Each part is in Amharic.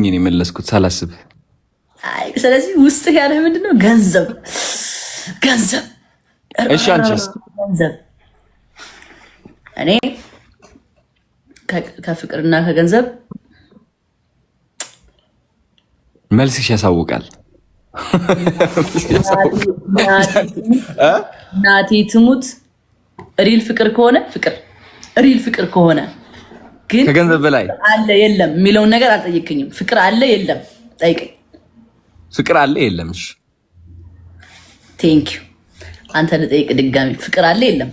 ጨፍኜ ነው የመለስኩት ሳላስብ። ስለዚህ ውስጥህ ያለህ ምንድን ነው? ገንዘብ ገንዘብ። እሺ አንቺስ? ገንዘብ። እኔ ከፍቅርና ከገንዘብ መልስሽ ያሳውቃል። ናቲ ትሙት real ፍቅር ከሆነ ፍቅር real ፍቅር ከሆነ ግን ከገንዘብ በላይ አለ የለም የሚለውን ነገር አልጠየቅኝም። ፍቅር አለ የለም ጠይቀኝ። ፍቅር አለ የለም? እሺ Thank you። አንተ ልጠይቅ ድጋሚ፣ ፍቅር አለ የለም?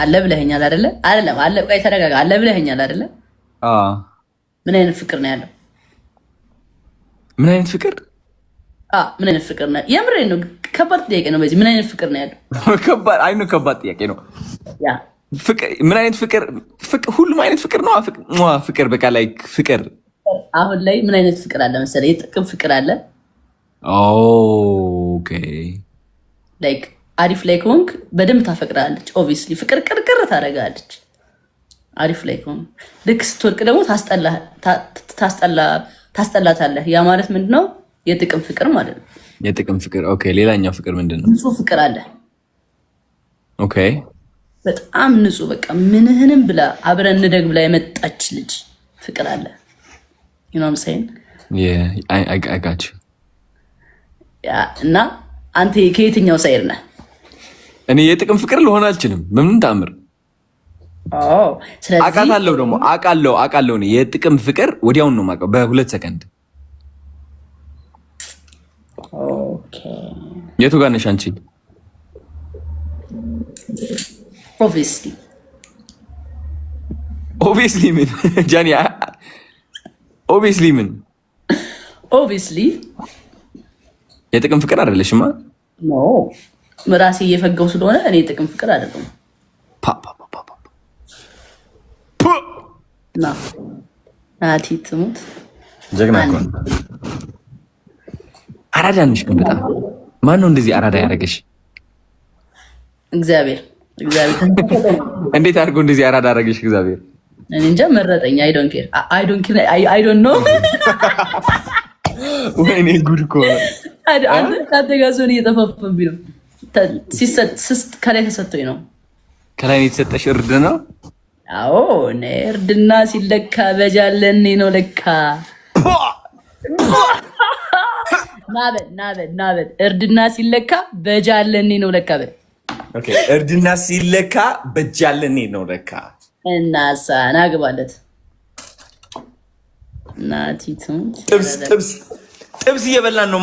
አለ ብለኸኛል አይደለ? አይደለም አለ። ቆይ ተረጋጋ። አለ ብለኸኛል አይደለ? አዎ። ምን አይነት ፍቅር ነው ያለው? ምን አይነት ፍቅር? ምን አይነት ፍቅር ነው? የምሬን ነው። ከባድ ጥያቄ ነው። በዚህ ምን አይነት ፍቅር ነው ያለው? ከባድ አይ ነው፣ ከባድ ጥያቄ ነው። Yeah። ምን አይነት ፍቅር? ሁሉም አይነት ፍቅር ነው። ፍቅር በቃ like ፍቅር። አሁን ላይ ምን አይነት ፍቅር አለ መሰለህ? የጥቅም ፍቅር አለ። Okay። Like አሪፍ ላይ ከሆንክ በደንብ ታፈቅራለች። Obviously ፍቅር ቅርቅር ታደርጋለች። አሪፍ ላይ ከሆንክ፣ ልክ ስትወድቅ ደግሞ ታስጠላታለህ። ያ ማለት ምንድነው? የጥቅም ፍቅር ማለት ነው። የጥቅም ፍቅር፣ okay። ሌላኛው ፍቅር ምንድን ነው? ንጹህ ፍቅር አለ። Okay። በጣም ንጹህ፣ በቃ ምንህንም ብላ አብረን እንደግ ብላ የመጣች ልጅ ፍቅር አለ። You know what I'm saying? I got you. እና አንተ ከየትኛው side ነህ? እኔ የጥቅም ፍቅር ልሆን አልችልም በምንም ተአምር። ስለዚህ አውቃታለሁ ደግሞ፣ አውቃለሁ አውቃለሁ። እኔ የጥቅም ፍቅር ወዲያውን ነው የማውቀው፣ በ2 ሰከንድ። የቱ ጋር ነሽ አንቺ? Obviously. Obviously ምን ጃኒ? Obviously ምን? Obviously የጥቅም ፍቅር አይደለሽማ። No፣ ራሴ እየፈገው ስለሆነ እኔ የጥቅም ፍቅር አይደለም። ና ናቲ ትሙት። ጀግና እኮ ነው። አራዳ ነሽ ግን በጣም። ማን ነው እንደዚህ አራዳ ያደረገሽ? እግዚአብሔር፣ እግዚአብሔር። እንዴት አድርጎ እንደዚህ አራዳ ያደረገሽ እግዚአብሔር? እኔ እንጃ፣ መረጠኝ። I don't care, I don't care, I don't know. ወይኔ ጉድ እኮ ነው። አንተ ከአንተ ጋር ሲሆን እየጠፋፈብኝ ነው። ሲሰጥ ከላይ ተሰጥቶኝ ነው። ከላይ ነው የተሰጠሽ እርድ ነው። አዎ፣ እኔ እርድና ሲለካ በጃለኔ ነው ለካ። ናበል ናበል ናበል፣ እርድና ሲለካ በጃለኔ ነው ለካ በል። Okay፣ እርድና ሲለካ በጃለኔ ነው ለካ። እናሳ ናግባለት ናቲ ትሙት። ጥብስ ጥብስ ጥብስ እየበላን ነው።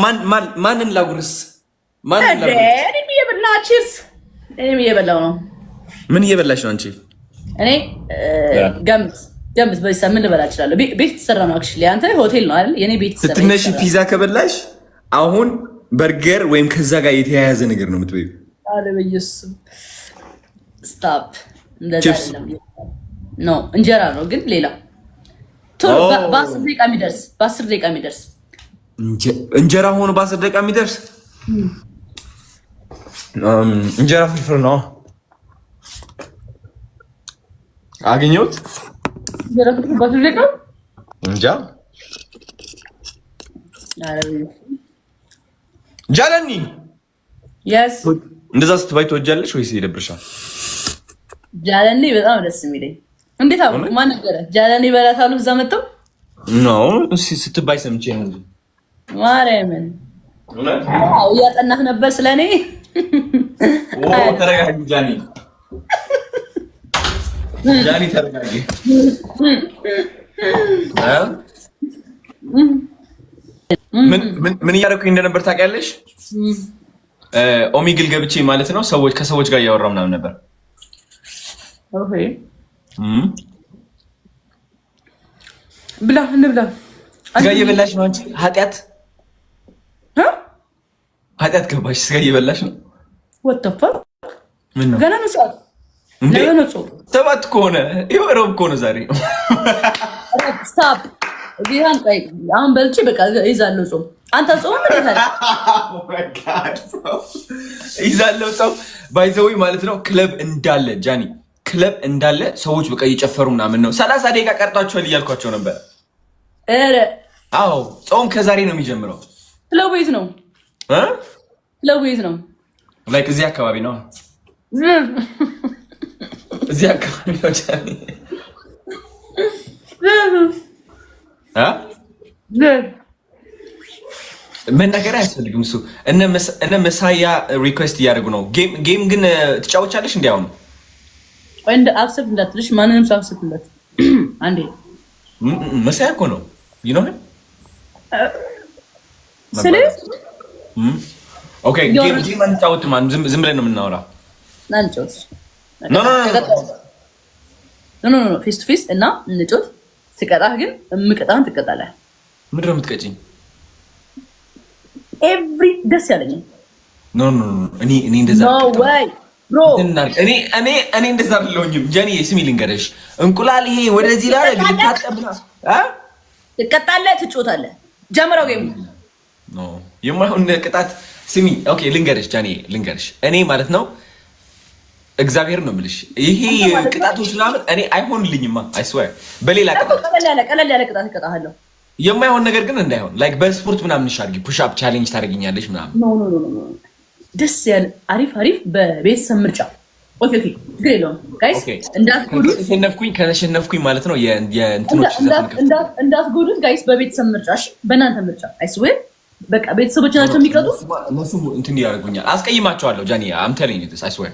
ማንን ላጉርስ? ማንን ላጉርስ? እኔም እየበላ፣ cheers። እኔም እየበላው ነው። ምን እየበላሽ ነው አንቺ? እኔ ገምት ገምት። በዚህ ሰዓት ምን ልበላ እችላለሁ? ቤት የተሰራ ነው። Actually አንተ ሆቴል ነው አይደል? የኔ ቤት የተሰራ። ስትነሺ ፒዛ ከበላሽ አሁን በርገር ወይም ከዛ ጋር የተያያዘ ነገር ነው የምትበይው። አለ በኢየሱስ፣ stop። እንደዛ ቺፕስ። አይደለም። No፣ እንጀራ ነው ግን ሌላ ቶሎ በ10 ደቂቃ የሚደርስ፣ በ10 ደቂቃ የሚደርስ። እንጀራ ሆኖ በ10 ደቂቃ የሚደርስ እንጀራ ፍርፍር ነው። አገኘሁት። እንጀራ ፍርፍር በ10 ደቂቃ? እንጃ። ኧረ በኢየሱስ። ጃለኒ። Yes. እንደዛ ስትባይ ትወጃለሽ ወይስ ይደብርሻል? ጃለኔ በጣም ደስ የሚለኝ። እንዴት አወቅ? ማን ነገረህ? ጃለኔ በላታሉ እዛ መጥተው። No፣ ስትባይ ሰምቼ ነው እንጂ። ማርያምን እያጠናህ ነበር ስለኔ። ተረጋጊ ጃኒ፣ ጃኒ ተረጋጊ። እ? ምን እያደረኩኝ እንደነበር ታውቂያለሽ? Omegle ገብቼ ማለት ነው፣ ሰዎች ከሰዎች ጋር እያወራሁ ምናምን ነበር። Okay። ብላ፣ እንብላ። ስጋ እየበላሽ ነው አንቺ? ኃጢአት እ? ኃጢአት ገባሽ? ስጋ እየበላሽ ነው። What the fuck? ምን ነው? ገና ነው ሰዓት። እንዴ? ነገ ነው ጾም። 7 ከሆነ ይኸው ረቡዕ ከሆነ ዛሬ። Stop ጌታን። ቆይ አሁን በልቼ በቃ ይዛለሁ ጾም። አንተ ጾም ምን ይላል? ይዛለው ጾም by the way ማለት ነው። ክለብ እንዳለ ጃኒ፣ ክለብ እንዳለ ሰዎች በቃ እየጨፈሩ ምናምን ነው። 30 ደቂቃ ቀርጧቸዋል እያልኳቸው ነበር። ኧረ። አዎ፣ ጾም ከዛሬ ነው የሚጀምረው። ክለቡ የት ነው? እ? ክለቡ የት ነው? Like እዚህ አካባቢ ነው። እዚህ አካባቢ ነው ጃኒ። እ? መናገር አያስፈልግም። እሱ እነ መሳያ request እያደረጉ ነው። Game ግን ትጫወቻለሽ እንዲ አሁን? ቆይ፣ እንደ accept እንዳትልሽ፣ ማንንም ሰው accept እንዳትል አንዴ። መሳያ እኮ ነው you know። ስለ Okay, game አንጫወትም። ዝም ብለን ነው የምናወራው። አንጫወት። No, no. No, no, face to face እና እንጫወት። ስቀጣህ ግን የምቀጣህን ትቀጣለህ። ምንድን ነው የምትቀጪኝ? Every ደስ ያለኝ። No, no, እኔ እንደዛ No way, bro. እኔ እኔ እኔ እንደዛ አይደለሁኝም። ጀኒ፣ ስሚ ልንገርሽ፣ እንቁላል ይሄ ወደዚህ ላደርግ ልታጠብ እ ትቀጣለህ፣ ትጮታለህ። ጀምረው game። No፣ የማይሆን ቅጣት። ስሚ፣ okay፣ ልንገርሽ ጃኒ፣ ልንገርሽ፣ እኔ ማለት ነው እግዚአብሔር ነው የምልሽ፣ ይሄ ቅጣቶች ምናምን እኔ አይሆንልኝማ። I swear በሌላ ቅጣት። ቀለል ያለ ቅጣት እቀጣሃለሁ። የማይሆን ነገር ግን እንዳይሆን፣ like በስፖርት ምናምን አድርጊ፣ push up challenge ታደርጊኛለሽ ምናምን። No, no, no፣ ደስ ያለ አሪፍ አሪፍ በቤተሰብ ምርጫ። Okay, ችግር የለውም guys፣ እንዳትጎዱት። ከተሸነፍኩኝ ማለት ነው የእንትኖች እንዳትጎዱት guys፣ በቤተሰብ ምርጫ። እሺ፣ በእናንተ ምርጫ። I swear በቃ ቤተሰቦች ናቸው የሚቀጡት። እነሱ እንትን ያደርጉኛል። አስቀይማቸዋለሁ ጃኒ፣ I'm telling you this, I swear.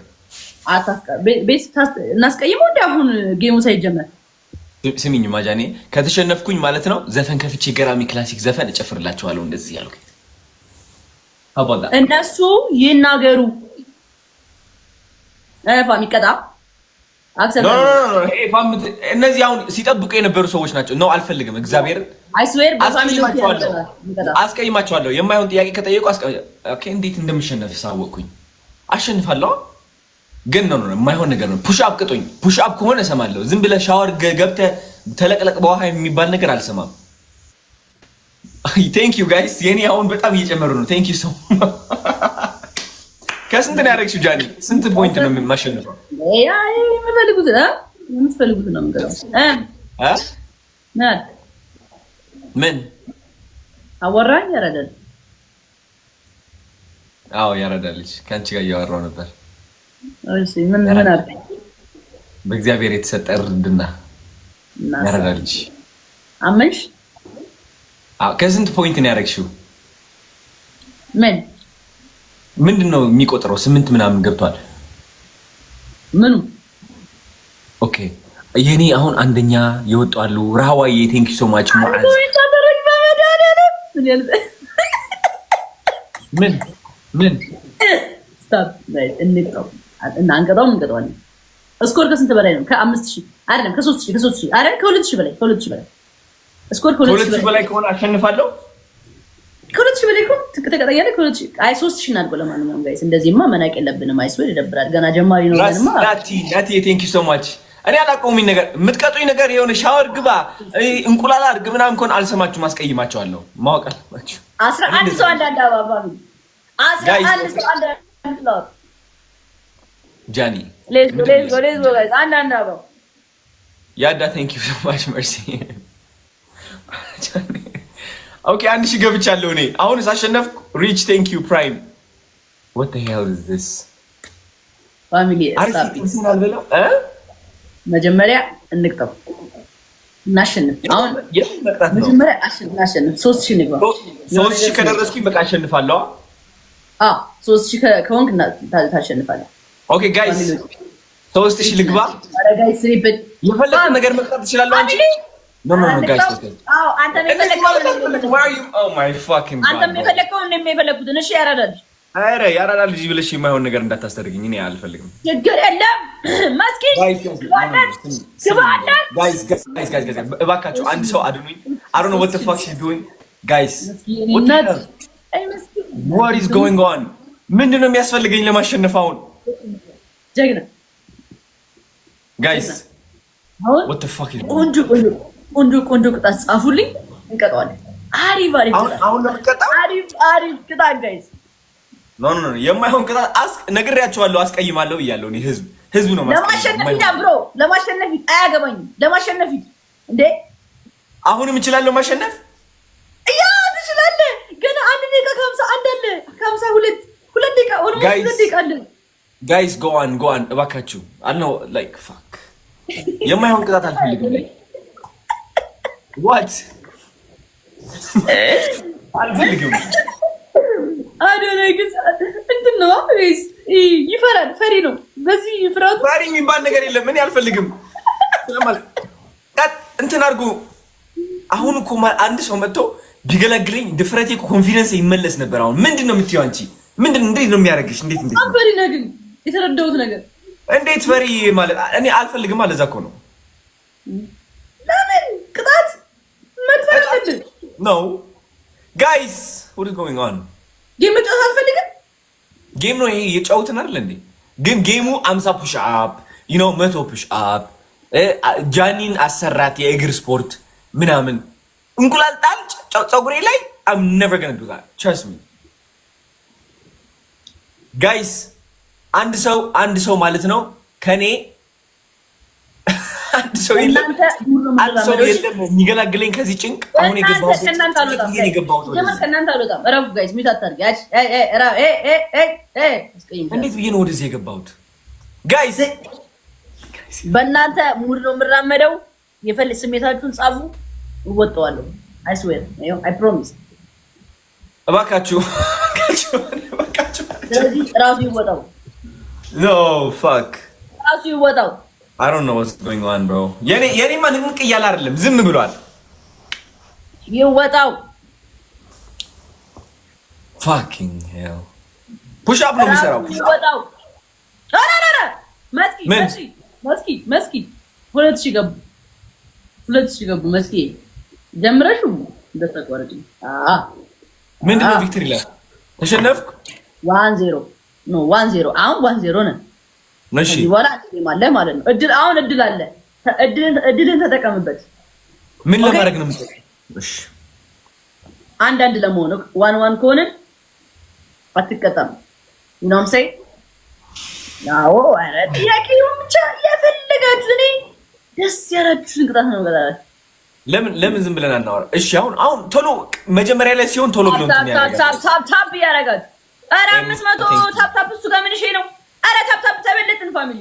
እናስቀይመው እንዲ አሁን game ኡ ሳይጀመር። ስሚኝማ ጃኒ፣ ከተሸነፍኩኝ ማለት ነው ዘፈን ከፍቼ ገራሚ classic ዘፈን እጨፍርላቸዋለሁ እንደዚህ ያልኩኝ። እነሱ ይናገሩ። ፋም ይቀጣ። እነዚህ አሁን ሲጠብቁ የነበሩ ሰዎች ናቸው። No፣ አልፈልግም። እግዚአብሔርን አስቀይማቸዋለሁ። የማይሆን ጥያቄ ከጠየቁ እንዴት እንደምሸነፍ ሳወቅኩኝ አሸንፋለሁ። ግን no፣ የማይሆን ነገር ነው። Push up ቅጡኝ። Push up ከሆነ እሰማለሁ። ዝም ብለህ ሻወር ገብተህ ተለቅለቅ በውሃ የሚባል ነገር አልሰማም። Thank you guys። የኔ አሁን በጣም እየጨመሩ ነው። Thank you so። ከስንት ነው ያደረግሽው ጃኒ? ስንት point ነው የማሸንፈው? የምትፈልጉት ነው የምንገዛው። ምን? አወራኝ ያረዳል። አዎ፣ ያረዳልች ከአንቺ ጋር እያወራው ነበር። እሺ፣ ምን ምን አልከኝ? በእግዚአብሔር የተሰጠ እርድና ያረዳልች። አመንሽ? ከስንት point ነው ያደረግሽው? ምን? ምንድን ነው የሚቆጥረው? ስምንት ምናምን ገብቷል። ምኑ? Okay፣ የኔ አሁን አንደኛ የወጡ አሉ። ራህዋዬ፣ thank you so much። ሙዓዝ፣ ምን ምን? እና አንቀጣውም፣ እንቀጣዋለን። Score ከስንት በላይ ነው? ከ5,000 አይደለም፣ ከ3,000፣ ከ3,000 አይደል? ከ2,000 በላይ፣ ከ2,000 በላይ score። ከ2,000 በላይ ከሆነ አሸንፋለሁ። ከ2,000 በላይ እኮ ትቀጣኛለህ። ከ2,000፣ አይ፣ 3,000 እናድርገው። ለማንኛውም guys፣ እንደዚህማ መናቅ የለብንም። I swear ይደብራል። ገና ጀማሪ ነው። ገንማ ናቲ ናቲ፣ thank you so much። እኔ አላውቀውም ነገር፣ የምትቀጡኝ ነገር የሆነ ሻወር ግባ፣ እንቁላል አድርግ ምናምን ከሆነ አልሰማችሁም፣ አስቀይማቸዋለሁ። ማወቅ አለባችሁ። 11 ሰው አንዳንድ አበባ፣ 11 ሰው አንዳንድ flower። ጃኒ። Let's go, let's go, let's go guys፣ አንዳንድ አበባ። ያዳ፣ thank you so much፣ መርሲ። Okay፣ 1,000 ገብቻለሁ እኔ አሁን ሳሸነፍኩ። ሪች፣ thank you ፕራይም። What the hell is this? Family። እ መጀመሪያ እንቅጠው፣ እናሸንፍ። አሁን መጀመሪያ እናሸንፍ። 3,000 ንግባ። 3,000 ከደረስኩኝ በቃ አሸንፋለሁ። አዎ፣ 3,000 ከሆንክ ታሸንፋለህ። Okay guys፣ 3,000 ልግባ። ኧረ guys, triple። የፈለገ ነገር መቅጣት ትችላለህ አንቺ። No, no, no guys። አንተም የፈለግከውን እኔም የፈለግኩትን። እሺ ያራዳል። ኧረ ያራዳ ልጅ ብለሽ የማይሆን ነገር እንዳታስደርግኝ፣ እኔ አልፈልግም። ችግር የለም። መስኪን እባካችሁ አንድ ሰው አድኑኝ። I don't know what the fuck she's doing, guys. What is going on? ምንድን ነው የሚያስፈልገኝ ለማሸነፍ አሁን? ጀግና። Guys። አሁን ቆንጆ ቆንጆ ቆንጆ ቅጣት ጻፉልኝ፣ እንቀጠዋለን። አሪፍ አሪፍ። አሁን ነው የምትቀጣው? አሪፍ አሪፍ ቅጣት guys። No, no, no፣ የማይሆን ቅጣት ነግሬያቸዋለሁ፣ አስቀይማለሁ እያለሁ እኔ ህዝብ ህዝብ ነው። ለማሸነፍ ሂድ bro፣ ለማሸነፍ ሂድ። አያገባኝም። ለማሸነፍ ሂድ እንዴ። አሁንም እችላለሁ ማሸነፍ። Almost Guys. 2 ደቂቃ አለን። Guys, go on, go on እባካችሁ። አልነው like fuck፣ የማይሆን ቅጣት አልፈልግም። Like what? አልፈልግም። አዶናይ ግን እንትን ነው guys፣ ይፈራል። ፈሪ ነው። በዚህ ፍርሃቱ ፈሪ የሚባል ነገር የለም። እኔ አልፈልግም። ስለማል ቀጥ እንትን አድርጎ አሁን እኮ አንድ ሰው መጥቶ ቢገላግለኝ ድፍረቴ እኮ confidence ይመለስ ነበር። አሁን ምንድን ነው የምትይው አንቺ? ምንድን እንዴት ነው የሚያደርግሽ? እንዴት እንዴት በጣም ነው? ፈሪ ነህ ግን የተረዳሁት ነገር እንዴት ፈሪ ማለት እኔ አልፈልግም። አለዛ እኮ ነው። ለምን ቅጣት መድፈር አለብን? No guys, what is going on? Game መጫወት አልፈልግም። Game ነው ይሄ፣ እየጫወትን አይደል እንዴ? ግን game ኡ 50 push up፣ 100 push up፣ ጃኒን አሰራት የእግር ስፖርት ምናምን፣ እንቁላል ጣል ፀጉሬ ላይ። I'm never gonna do that, trust me guys። አንድ ሰው፣ አንድ ሰው ማለት ነው፣ ከኔ አንድ ሰው የለም፣ እናንተ ሙሉ ነው አንድ ሰው የምንራመደው። የለም የሚገላግለኝ ከዚህ ጭንቅ። አሁን የገባሁት ከእናንተ አልወጣም። ጭንቅ የገባሁት ጀመር ወደዚህ። ከእናንተ አልወጣም። እረፉ guys፣ mute አታድርጊ። አይ አይ አይ እራ ኤ ኤ ኤ ኤ አስቀይምሻለሁ። እንዴት ብዬ ነው ወደዚህ የገባሁት guys? በእናንተ mood ነው የምራመደው። የፈል ስሜታችሁን ጻፉ፣ እወጣዋለሁ። I swear, I promise። እባካችሁ፣ እባካችሁ፣ እባካችሁ። ስለዚህ ራሱ ይወጣው፣ No, fuck. ራሱ ይወጣው። I don't know what's going on, bro። የኔማ ንቅንቅ እያለ አይደለም፣ ዝም ብሏል። ይወጣው። Fucking hell, push up ነው የሚሰራው። ራሱ ይወጣው። ኧረ ኧረ መስኪ ምን? መስኪ መስኪ መስኪ 2000 ገቡ፣ 2000 ገቡ። መስኪ ጀምረሽ እንደተቋረጭ። ምንድን ነው victory ላይ ተሸነፍኩ? 1-0, no, 1-0። አሁን 1-0 ነን። እሺ። ከዚህ በኋላ አንድ game አለ ማለት ነው። እድል፣ አሁን እድል አለ። እድልን ተጠቀምበት። ምን Okay። ለማድረግ ነው የምትጠቀም? እሺ። አንድ አንድ ለመሆን፣ 1-1 ከሆንን አትቀጣም። You know what I'm saying? አዎ። ኧረ ጥያቄውን ብቻ የፈለጋችሁ፣ እኔ ደስ ያላችሁን ቅጣት ነው የምቀጣላችሁ። ለምን ዝም ብለን አናወራ? እሺ፣ አሁን ቶሎ መጀመሪያ ላይ ሲሆን ቶሎ ብሎ እንትን ያደርጋል። Tap tap tap እያደረጋችሁ፣ ኧረ 500 tap tap። እሱ ጋር ምን ነው? ኧረ tap tap ተበለጥን family።